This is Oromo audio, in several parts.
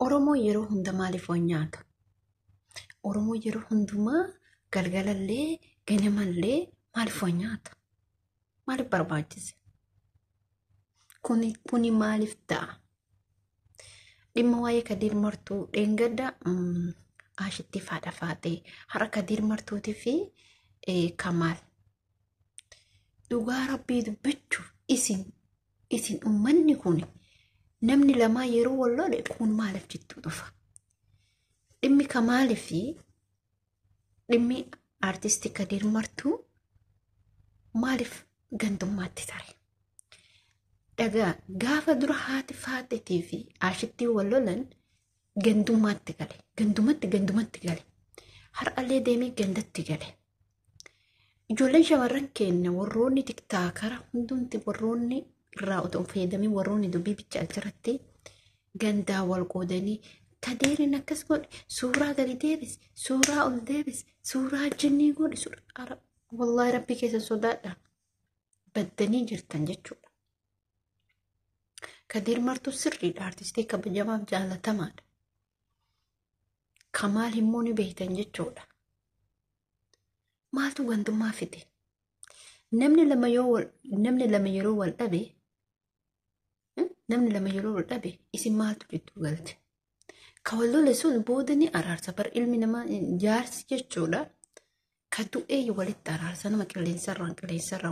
Oromoon yeroo hunda maaliif waan nyaata? Oromoon yeroo hundumaa galgalallee ganamallee maaliif waan nyaata? Maaliif barbaachise? Kuni maaliif ta'a? Dhimma waa'ee Kadiir Martuu dheengadda Ashitti faadha faatee har'a Kadiir Martuutii fi Kamaal. Dhugaa Rabbii dubbachuuf isin uummanni kun namni lamaa yeroo wal lole kun maaliif jittuu dhufa? Dhimmi Kamaalii fi dhimmi aartistii Kadiir Martuu maaliif gandummaatti tare? Dhagaa gaafa dura haati faateetii fi Ashittii wal lolan gandummaatti gale. Gandumatti gandumatti gale. Har'allee deemee gandatti gale. Ijoolleen shamarran keenya warroonni tiktaakara hundumti warroonni irraa otoo hin fayyadamin warroonni dubbii bicha achirratti gandaa wal qoodanii Kadeeriin akkas godhe, suuraa gadi deebis, suuraa ol deebis, suuraa jinnii godhe, suuraa wallaahi rabbii keessan sodaadha. Baddanii jirtan jechuudha. Kadir Martuu sirriidha, artistii kabajamaaf jaalatamaadha. Kamaal immoo ni beektan jechuudha. Maaltu gandummaa fide? Namni lama yoo namni lama yeroo wal dhabe, namni lama yeroo wal dhabe isin maaltu jidduu galche? Ka wal lole sun booda ni araarsa, bar ilmi namaa jaarsi jechuudha. Ka du'ee walitti araarsa, nama qilleensarraan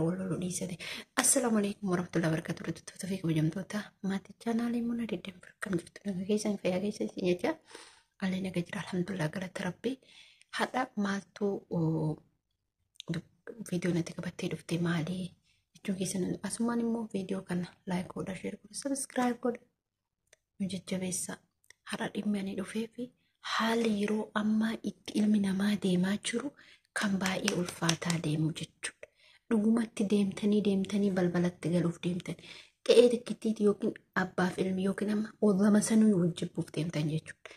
wal loluu dhiisate. Assalaamu alaikum warahmatullahi wabarakatuh. Hordoftoota fi kabajamtoota maatii chaanaalii Muna Diddeen akkam jirtu, naga keessan, fayyaa keessan isin jecha. Allee naga jira, alhamdulillah, galata rabbii. Hadha maaltu viidiyoo natti qabattee dhufte maali jechuun keessan, asumaan immoo viidiyoo kana like godha, share godha, subscribe godha, nu jajjabeessa. Har'a dhimmi ani dhufee fi haalli yeroo ammaa itti ilmi namaa deemaa jiru kan baay'ee ulfaataa deemu jechuudha. Dhugumatti deemtanii deemtanii balbalatti galuuf deemtan. Qe'ee tikkittiiti yookiin abbaaf ilmi yookiin amma lama sanuu wajjibbuuf deemtan jechuudha.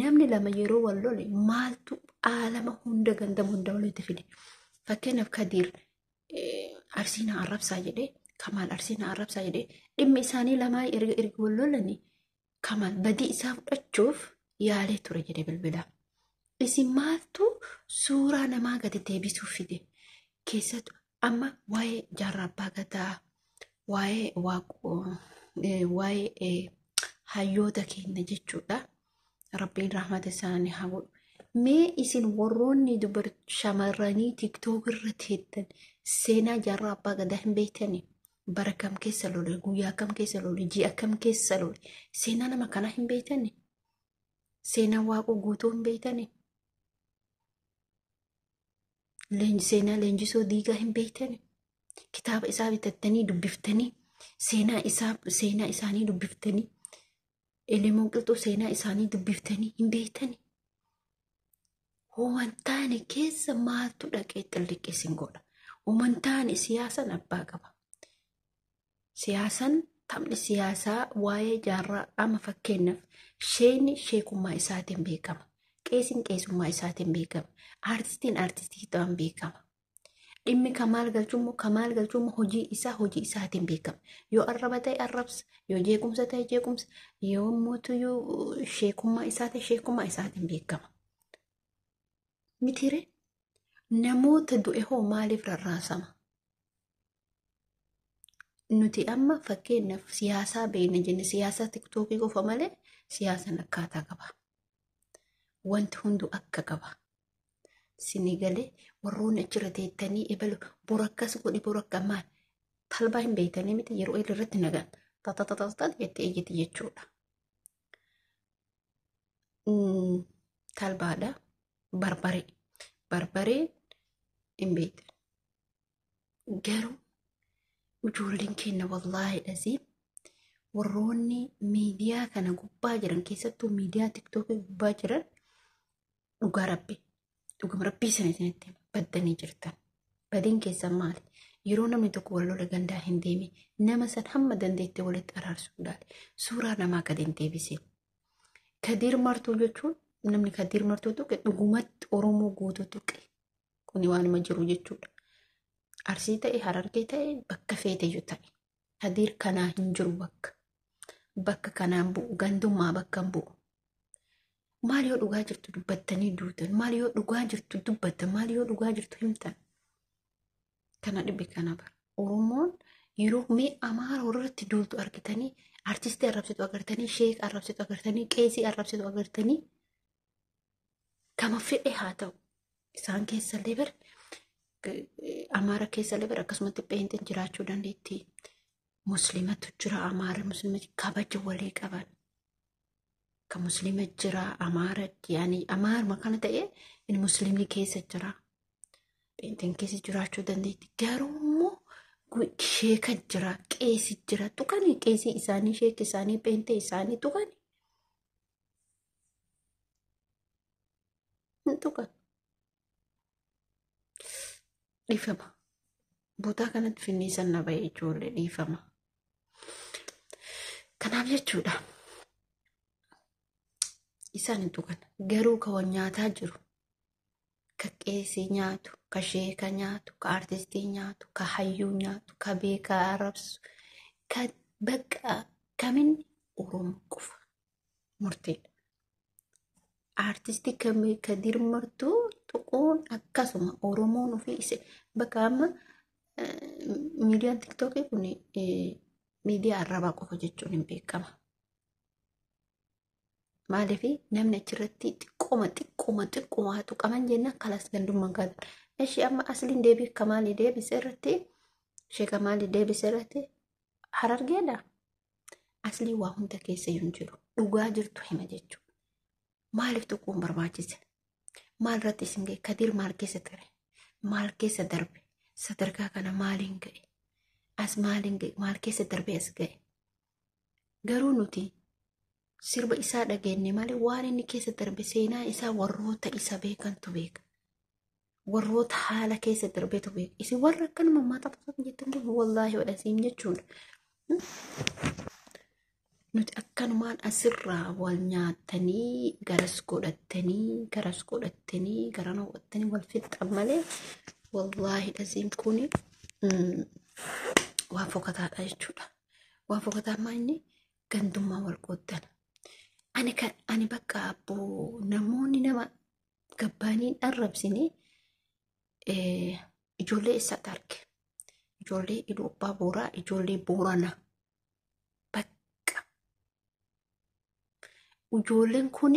Namni lama yeroo wal lole maaltu aalama hunda ganda hunda walitti fide? Fakkeenyaaf Kadiir Arsiinaa arrabsaa jedhee, Kamaal Arsiinaa arrabsaa jedhee, dhimmi isaanii lamaa erga erga wal lolanii Kamaal badii isaa fudhachuuf yaalee ture jedhe bilbilaa. Isin maaltu suuraa namaa gadi deebisuu fide? Keessattuu amma waa'ee jaarraa abbaa gadaa, waa'ee waaqoo, waa'ee hayyoota keenya jechuudha. Rabbiin rahmata isaanii haa godhu. Mee isin warroonni dubar shamarranii TikTok irra teettan seenaa jaarraa abbaa gadaa hin beektanii? Bara kam keessa lole, guyyaa kam keessa lole, ji'a kam keessa lole, seenaa nama kanaa hin beektanii? Seenaa waaqoo guutuu hin beektanii? Seenaa leenjisoo diigaa hin beektanii? Kitaaba isaa bitattanii dubbiftanii, seenaa isaa seenaa isaanii dubbiftanii, Elemoon Qilxuu seenaa isaanii dubbiftanii hin beektanii? Homantaani keessa maaltu dhaqee xilliqqee isin godha? Homantaani siyaasan abbaa qaba. Siyaasan taphni siyaasaa waa'ee jaarraa amma fakkeenyaaf sheekni sheekummaa isaatiin beekama. Qeesiin qeesummaa isaatiin beekama. Aartistiin aartistiidhaan beekama. Dhimmi Kamaal Galchuu Kamaal Galchuu hojii isaa hojii isaatiin beekama. Yoo arraba ta'e arrabsa, yoo jeequmsa ta'e jeequmsa, yoo immoo sheekummaa isaa ta'e sheekummaa isaatiin beekama. Mitiire namoota du'e hoo maaliif rarraasama? Nuti amma fakkeenyaaf siyaasaa beekna jenne, siyaasaa TikTokii qofa malee siyaasaan akkaataa qaba. Wanti hunduu akka qaba. Sini galee warroonni achirra teettanii ebalu bor akkas godhi, bor akka maal talbaa hin beektanii miti, yeroo irratti nagan tatatatatat jettee iyyiti jechuudha. Talbaadha. Barbaree. Barbaree hin beektan. Garuu ijoolleen keenya wallaahi dhasii warroonni miidiyaa kana gubbaa jiran, keessattuu miidiyaa TikTokii gubbaa jiran, dhugaa rabbi dhuguma rabbii sana isinitti baddanii jirtan. Badiin keessan maali? Yeroo namni tokko wal lola gandaa hin deemin, nama san hamma dandeettee walitti araarsuu daale. Suuraa namaa gadi hin deebisin. Kadiir Martuu jechuun namni Kadiir Martuu tuqe dhugumatti Oromoo guutuu tuqe. Kuni waanuma jiru jechuudha. Arsii ta'e, Harargee ta'e, bakka feeteyyuu ta'e. Kadiir kanaa hin jiru bakka. Bakka kanaan bu'u, gandummaa bakka hin bu'u. Maal yoo dhugaa jirtu dubbattanii duutan? Maal yoo dhugaa jirtu dubbattan? Maal yoo dhugaa jirtu himtan? Kana dhibbe kana bara. Oromoon yeroo mee Amaara warratti duultu argitanii, artistii arrabsitu agartanii, sheeka arrabsitu agartanii, qeesii arrabsitu agartanii, kama fedhe haa ta'u. Isaan keessallee bar Amaara keessallee bar akkasumatti pheenxeen jiraachuu dandeetti. Musliimatu jira, Amaara Musliima kabaja walii qaban. Ka Musliima jira, Amaara yaani Amaaruma kana ta'e inni Musliimni keessa jira. Pheenxeen keessa jiraachuu dandeetti. Garuu immoo sheeka jira, qeesii jira. Tuqanii qeesii isaanii, sheeka isaanii, pheenxee isaanii tuqanii. Hin tuqan. Dhiifama. Bootaa kanatti finniisan na ba'e ijoollee dhiifama. Kanaaf jechuudha. Isaan hin tuqan. Garuu ka wal nyaataa jiru. Ka qeesii nyaatu, ka sheeka nyaatu, ka artistii nyaatu, ka hayyuu nyaatu, ka beekaa arrabsu, ka bakka kamin Oromoo qofa murteedha. Artistii kamii ka dirmartuu tuquun akkasuma Oromoon ofii isa bakka amma miidiyaan tiktookii kun miidiyaa arrabaa qofa jechuun hin beekama. Maaliif namni achirratti xiqqooma xiqqooma xiqqooma haa tuqaman jennaan kalas gandummaan kaatan. Ishee amma asliin deebii Kamaalii deebise irratti ishee Kamaalii deebise irratti Harargeedha. Aslii waa hunda keessa hin jiru. Dhugaa jirtu hima jechuudha. Maaliif tuquun barbaachise? Maal irratti isin ga'e? Kadiir maal keessa ture? Maal keessa darbe? Sadarkaa kana maaliin ga'e? As maaliin ga'e? Maal keessa darbe as ga'e? Garuu nuti sirba isaa dhageenye malee waan inni keessa darbe seenaa isaa warroota isa beekantu beeka. Warroota haala keessa darbetu beeka. Isin warra akkanuma mataa jettan kun wallaahi wadhasiin jechuudha. Nuti akkanumaan asirraa wal nyaatanii garas godhattanii garas godhattanii garana godhattanii wal fixxan malee wallaahi dhasiin kun waan fokkataadha jechuudha. Waan fokkataa ammaa inni gandummaa wal qooddan. Ani kan ani bakka abboo namoonni nama gabbaanii hin arrabsine ijoollee eessaatti arge? Ijoollee Iluu Abbaa Booraa, ijoollee Booranaa. Bakka ijoolleen kun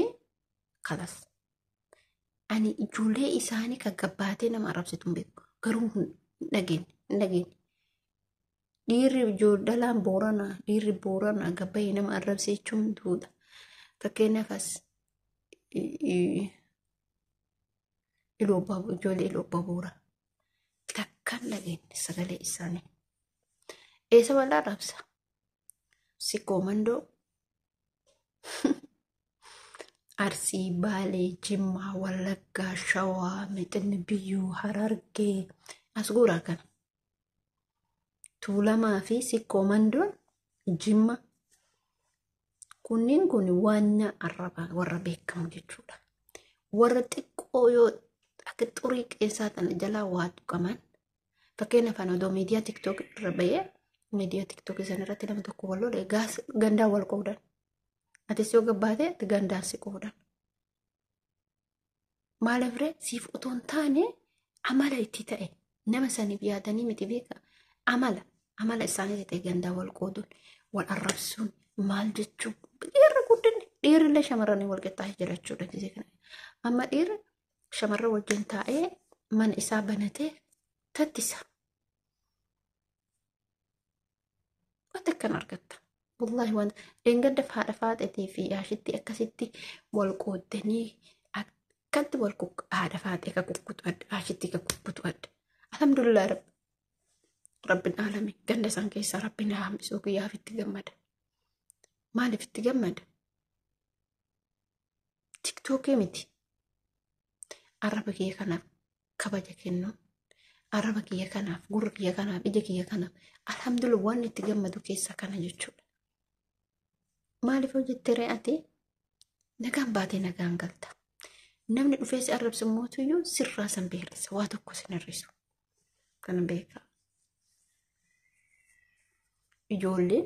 kalas. Ani ijoollee isaanii kan gabbaatee nama arrabsitu hin beeku. Garuu hin dhageenye hin dhageenye. Dhiirri dhalaan Booranaa, dhiirri Booranaa gabbayee nama arrabse jechuun duudha. Fakkeenyaaf as Iluu Abbaa ijoollee Iluu Abbaa Booraa. Takkaan dhageenye sagalee isaanii. Eessa wal arrabsa? Sikkoo Mandoo, Arsii, Baalee, Jimmaa, Wallaggaa, Shawaa, Mixinni Biyyuu, Harargee as guuraa kana. Tuulamaa fi Sikkoo Mandoon Jimma. Kunniin kun waan arrabaa warra beekamu jechuudha. Warra xiqqoo yoo akka xurii qeensaa tana jalaa waa tuqaman fakkeenyaaf ani odoo miidiyaa tiktook irra bahee miidiyaa tiktook sana irratti nama tokko wal lole gaas gandaan wal qoodan. Atis yoo gabbaate gandaan si qoodan. Maaliif ree siif otoo hin taane amala itti ta'e nama saniif yaadanii miti beeka amala amala isaanii ta'e gandaa wal qooduun wal arrabsuun maal jechuun dhiirri guddinni dhiirrillee shamarranii wal qixxaa'ee jira jechuudha gisee kana. Amma dhiirri shamarran wajjin taa'ee mana isaa banatee tattisa. Wanta akkana argatta. Wallaahi waan dheengadda haadha faaxeetii fi yaashitti akkasitti wal qooddanii akkatti wal haadha faaxee ka kukkutu adda yaashitti ka kukkutu adda. Alhamdulillah rabbi rabbin aalami ganda isaan keessaa rabbin haa hambisuu kiyyaaf itti gammada. Maaliif itti gammada? Tiktookii miti. Arraba kiyya kanaaf kabaja kennu. Arraba kiyya kanaaf, gurra kiyya kanaaf, ija kiyya kanaaf. Alhamdulillah waan itti gammadu keessaa kana jechuudha. Maaliif hojjette ree ati? Nagaan baatee nagaan galta. Namni dhufee si arrabsu mootuyyuu sirraa san beeksisa. Waa tokko sin hir'isu. Kana beekaa. Ijoolleen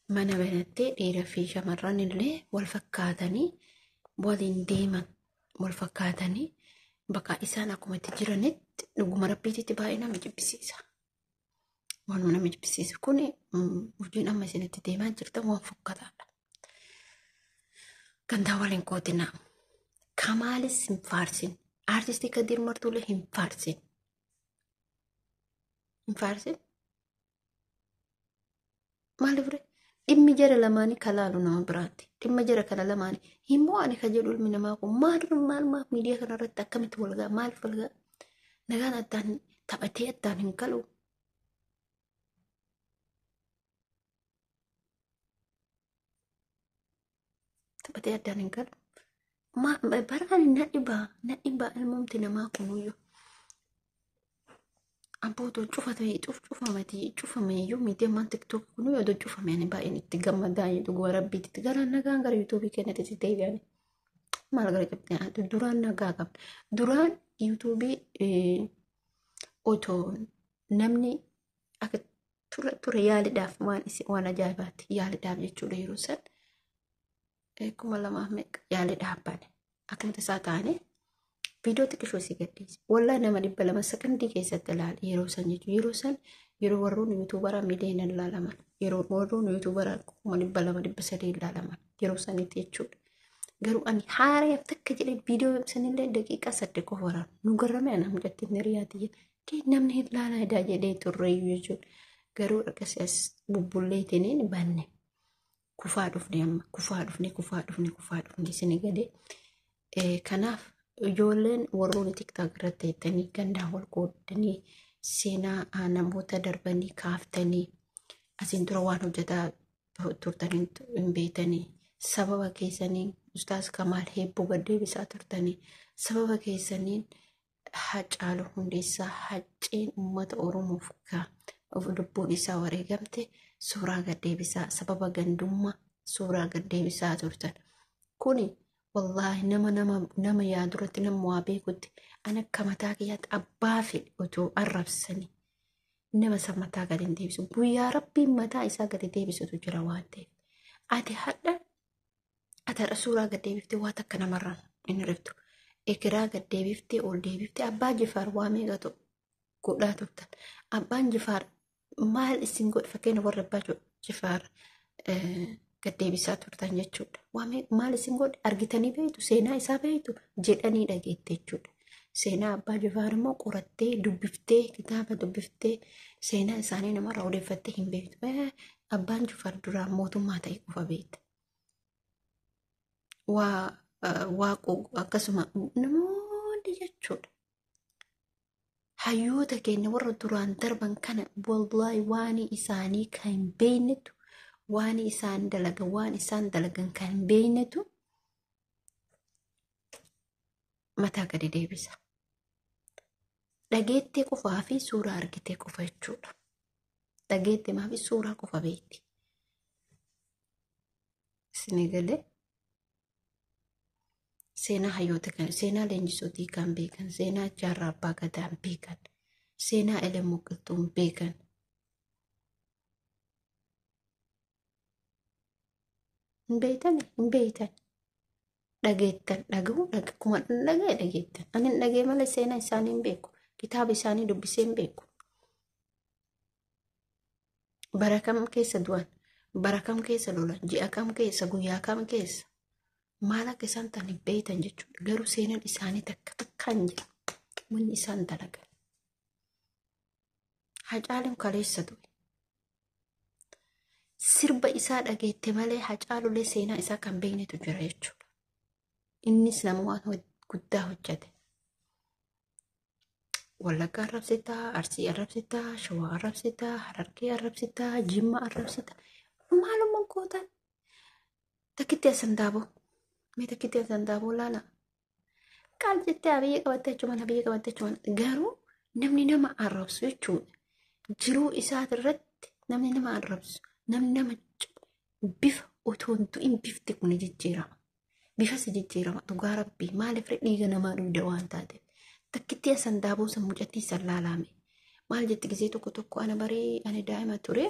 Mana banattee dhiiraa fi shamarran illee wal fakkaatanii waliin deeman wal fakkaatanii bakka isaan akkuma itti jiranitti dhuguma rabbiititti baay'ee nama jibbisiisa. Waanuma nama jibbisiisu kun hojiin amma isinitti deemaa jirtan waan fokkataadha. Gandaa waliin qootinaa. Kamaalis hin faarsin. Aartistii Kadir Martuulee hin faarsin. Hin faarsin. Maaliif ree? Dhimmi jara lamaanii ka laalu nama biraatti. Dhimma jara kana lamaanii himmoo ani ka jedhu ilmi namaa kun maal maal maaf miidiyaa kanarratti akkamitti wal ga'a maaliif wal ga'a? Nagaan addaan taphatee addaan hin galu. Taphatee addaan hin galu. Baraan na dhibaa na dhibaa ilmoomti namaa kunuyyuu. Abboo otoo cufatee cufamatii cufameeyyuu miidiyaan tiktook kun otoo cufame ani baay'een itti gammadaa dhuguma rabbiitti gara nagaan gara yuutuubii keenyatti itti deebi'an maal gara cabxee duraan nagaa qabna duraan yuutuubii otoo namni akka ture ture yaaliidhaaf waan waan ajaa'ibaatti yaaliidhaaf jechuudha yeroo san 2000 meeqa yaaliidhaaf bane akkuma tasaa taane. Viidiyoo xiqqishoo si gadhiise. Wallaa nama 200 sakandii keessatti ilaala yeroo san jechuudha. Yeroo san yeroo warroonni yuutuubaraa miliyoona ilaalaman. Yeroo warroonni yuutuubaraa 200,000 300 ilaalaman. Yeroo sanitti jechuudha. Garuu ani haaraaf takka jedhee viidiyoo sanillee daqiiqaa 8 qofa waraanu. Nu garrame ana mucattiin hiriyaati jedhe. Namni hin ilaalaa edaa jedhee turreeyyuu jechuudha. Garuu akkasii as bubbulleetiniin banne. Kufaa dhufne amma kufaa dhufne kufaa dhufne kufaa dhufne isin galee. Kanaaf ijoolleen warroonni tiktaak irratti jettanii gandaan wal qooddanii seenaa namoota darbanii kaaftanii asiin dura waan hojjetaa turtanii hin beektanii sababa keessanii Ustaas Kamaal heebboo gad deebisaa turtanii sababa keessaniin Haacaaluu Hundeessaa hacceen uummata Oromoof lubbuun isaa wareegamte suuraa gad deebisaa sababa gandummaa suuraa gad deebisaa turtan. Kuni wallaahi nama nama nama yaaduratti nama waa beekutti an akka mataa kiyyaatti abbaa fedhe otoo arrabsanii nama san mataa gadi hin deebisu. Guyyaa rabbiin mataa isaa gadi deebisutu jira waan ta'eef. Ati hadha ati har'a suuraa gad deebiftee waa takka namarraa hin riftu. Ekeraa gad deebiftee ol deebiftee abbaa jifaar waa meeqatu godhaa turtan. Abbaan jifaar maal isin godhe fakkeenya warra abbaa jifaar gad deebisaa turtan jechuudha. Maal isin godhe argitanii beektu seenaa isaa beektu jedhanii dhageette jechuudha. Seenaa abbaa jifaar immoo qorattee dubbiftee kitaaba dubbiftee seenaa isaanii namarraa odeeffattee hin beektu. Abbaan jifaar duraan mootummaa ta'e qofa beekta. Waa waaqoo akkasuma namoonni jechuudha. Hayyoota keenya warra duraan darban kana wallaahi waan isaanii kan hin beeknetu waan isaan dalagan waan isaan dalagan kan hin beeknetu mataa gadi deebisa. Dhageettee qofaa fi suuraa argitee qofa jechuudha. Dhageettee maafi suuraa qofa beekti. Isinii galee seenaa hayyoota kan seenaa leenjisootii kan beekan seenaa jaarraa abbaa gadaa beekan seenaa elemoo qilxuun beekan. Hin beektan hin beektan dhageettan dhaga'uu akkuma dhaga'e dhageettan ani hin dhagee malee seenaa isaanii hin beeku kitaaba isaanii dubbisee hin beeku. Bara kam keessa du'an bara kam keessa lolan ji'a kam keessa guyyaa kam keessa maal akka isaan ta'an hin beektan jechuudha. Garuu seenaan isaanii takka takkaan jira wanni isaan dalagan. Hacaaluun kaleessa du'e. Sirba isaa dhageette malee Hacaalulee seenaa isaa kan beeknetu jira jechuudha. Innis nama waan guddaa hojjete. Wallagga arrabsitaa, Arsii arrabsitaa, Shawaa arrabsitaa, Harargee arrabsitaa, Jimma arrabsitaa. Maalummaa gootan? Takkitti asan daaboo. Mee takkitti asan daaboo laala. Qaal jettee abiyya qabattee achumaan abiyya qabattee achumaan garuu namni nama arrabsu jechuudha. Jiruu isaatirratti namni nama arrabsu namni nama bifa otoo hin du'in bifti kun jijjiirama. Bifa si jijjiirama dhugaa rabbii maaliif dhiiga namaa dhugda waan taateef. Takkitti asan daaboo san mucattii san laalaame. Maal jetti gisee tokko tokko ana baree ani daa'ima ture.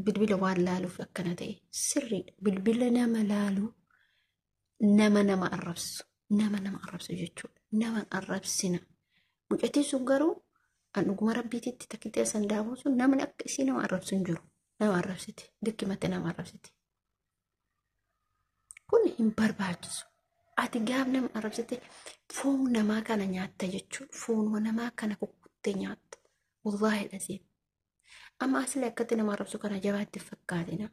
Bilbila waan laaluuf akkana ta'e sirriidha. Bilbila nama laaluu nama nama arrabsu. Nama nama arrabsu jechuudha. Nama arrabsina. Mucattiin sun garuu an dhuguma rabbiititti takkitti asan daabuu sun namni akka isii nama arrabsu hin jiru. Nama arrabsiti. Dikkimatti nama arrabsiti. Kun hin barbaachisu. Ati gaaf nama arrabsite foon namaa kana nyaatta jechuudha. Foonuma namaa kana kukkuttee nyaatta. Wallaahi dhasiin. Amma asli akkatti nama arrabsu kana jabaatti fakkaatina.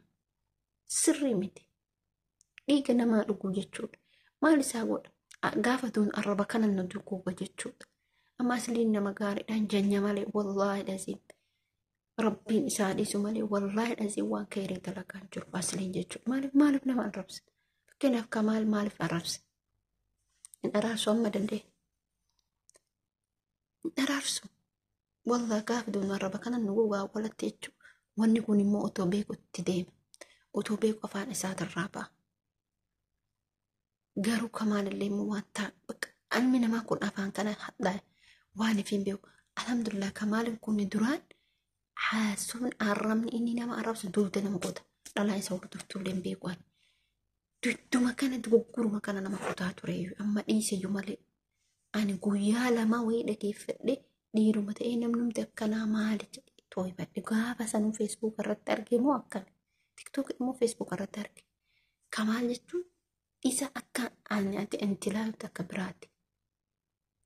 Sirrii miti. Dhiiga namaa dhuguu jechuudha. Maal isaa godha? Gaafa tuun arraba kana nu duguuga jechuudha. Amma asliin nama gaariidhaan janya malee wallaahi dhasiin. Rabbiin isaa dhiisu malee wallaahi dhasiin waan keerii dalagaan jiru asliin jechuudha. Maaliif maaliif nama arrabsa? Fakkeenyaaf Kamaal maaliif arrabsa? Hin araarsu amma danda'e. Hin araarsu. Wallaa gaafa duunu arraba kana nu gogaa walatti jechuudha. Wanni kun immoo otoo beeku itti deema. Otoo beeku afaan isaatirraa ba'a. Garuu Kamaalillee immoo waan ta'a. Bakka ilmi namaa kun afaan kana hadhaa waan ifiin beeku. Alhamdulillah Kamaalin kun duraan haasuun arrabni inni nama arrabsu dugda nama qota. Dhalaa isa hordoftuullee hin beeku ani. Dugduma kana dogoggoruma kana nama kutaa ture amma dhiiseyyuu malee. Ani guyyaa lama wayii dhageeffadhe dhiiruma ta'ee namnumti akkanaa maali jedhee too'ifadhe gaafa sanuu feesbuuk irratti arge moo akkami tiktook immoo feesbuuk irratti arge. Kamaal jechuun isa akka ani ati inti ilaaltu akka biraati.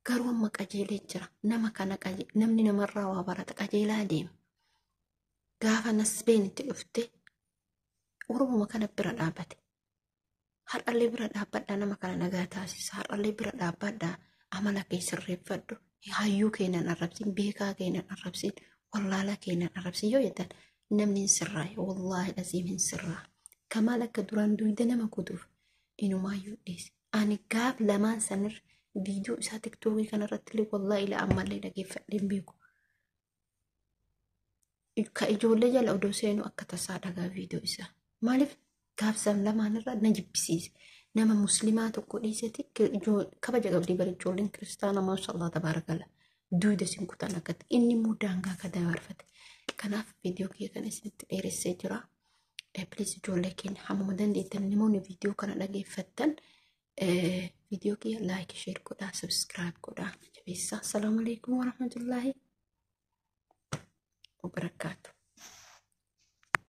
Garuu amma qajeelee jira. Nama kana namni namarraa waa barata qajeelaa deema. Gaafa nasbeen itti dhufte Oromuma kana bira dhaabbate. Har'allee bira dhaabbadhaa nama kana nagaa taasisa. Har'allee bira dhaabbadhaa amala kee sirreeffadhu. Hayyuu kee nan arrabsin, beekaa kee nan arrabsin, wallaalaa kee nan arrabsin yoo jettan namni hin sirraa'e. Wallaahi aziim hin sirraa. Kamaal akka duraan duyda nama kutuuf inumaayyuu dhiise. Ani gaaf lamaan sanirra viidiyoo isaa tiktookii kanarratti illee wallaahi ila ammallee dhageeffadhee hin beeku. Ka ijoollee jala odoo seenu akka tasaa dhagaa viidiyoo isaa. Maaliif gaafsan lamaan irra na jibbisiise. Nama muslimaa tokko dhiiseti kabaja qabdii bara ijoolleen kiristaana maashaallah tabaarakalla. Duuda isin kutan akkatti inni immoo daangaa akka dabarfate. Kanaaf viidiyoo kiyya kana isinitti dheeressee jira. Please ijoollee keenya hammuma dandeettan namoonni viidiyoo kana dhageeffattan viidiyoo kiyya like share godhaa subscribe godhaa jabeessaa. Assalaamu alaikum warahmatullaahi wabarakaatu.